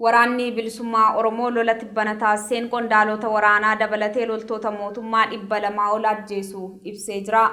Waraanni Bilisummaa Oromoo lola tibbana taasiseen qondaalota waraanaa dabalatee loltoota mootummaa 200 ol ajjeesuu ibsee jira.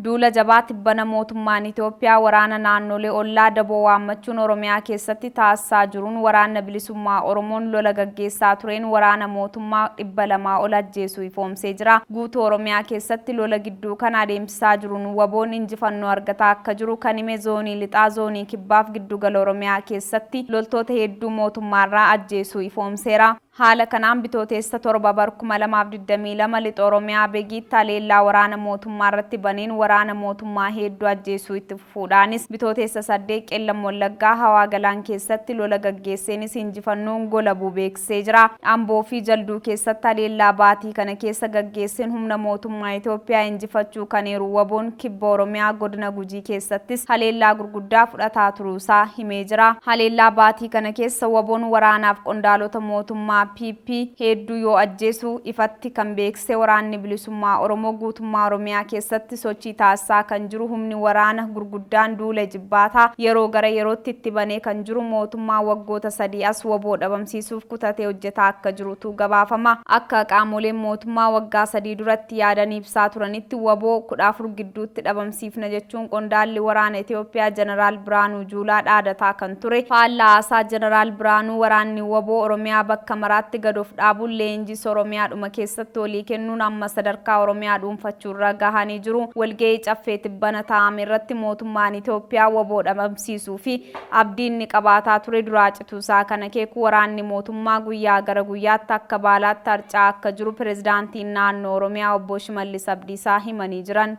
Duula jabaa tibbana mootummaan Itoophiyaa waraana naannolee ollaa daboo waammachuun Oromiyaa keessatti taasisaa jiruun Waraanna Bilisummaa Oromoon lola gaggeessaa tureen waraana mootummaa 200 ol ajjeesuu ifoomsee jira. Guutuu Oromiyaa keessatti lola gidduu kana adeemsisaa jiruun WBOn injifannoo argataa akka jiru kan hime Zoonii Lixaa, Zoonii Kibbaaf Giddugala Oromiyaa keessatti loltoota hedduu mootummaarraa ajjeesuu ifoomseera. Haala kanaan Bitooteessa 7 bar 2022 Lixa Oromiyaa Begiitti haleellaa waraana mootummaa irratti baneen waraana mootummaa heedduu ajjeesuu itti fufuudhaanis Bitooteessa 8 Qellam Wallaggaa Hawaa Galaan keessatti lola gaggeesseenis injifannoon golabuu beeksisee jira. Amboo fi Jalduu keessatti haleellaa baatii kana keessa gaggeesseen humna mootummaa Itoophiyaa injifachuu kan eeru WBOn Kibba Oromiyaa Godina Gujii keessattis haleellaa gurguddaa fudhataa turuusaa himee jira. Haleellaa baatii kana keessa WBOn waraanaaf qondaalota mootummaa PP heedduu yoo ajjeesu ifatti kan beeksise Waraanni Bilisummaa Oromoo guutummaa Oromiyaa keessatti sochii taasisaa kan jiru humni waraana gurguddaan duula ijibbaataa yeroo gara yerootti itti banee kan jiru mootummaan waggoota 3 as wbo dhabamsiisuuf kutatee hojjetaa akka jirutu gabaafama. Akka qaamoleen mootummaa waggaa 3 dura itti yaadanii ibsaa turanitti wbo 14 gidduutti dhabamsiifna jechuun qondaalli waraana Itoophiyaa Jeneraal Biraanuu Juulaa dhaadataa kan ture. Faallaa haasaa Jeneraal Biraanuu waraanni wbo Oromiyaa bakka maraatti gad of dhaabuun leenjiis Oromiyaadhuma keessatti walii kennuun amma sadarkaa Oromiyaa dhuunfachuurra gahanii jiru. Walgahii Caffee tibbana taa'ame irratti mootummaan Itoophiyaa wbo dhabamsiisuu fi abdii inni qabaataa ture duraa cituusaa kan akeeku waraanni mootummaa guyyaa gara guyyaatti akka baalaatti harca'aa akka jiru Pirezidaantiin Naannoo Oromiyaa Obbo Shimallis Abdiisaa himanii jiran.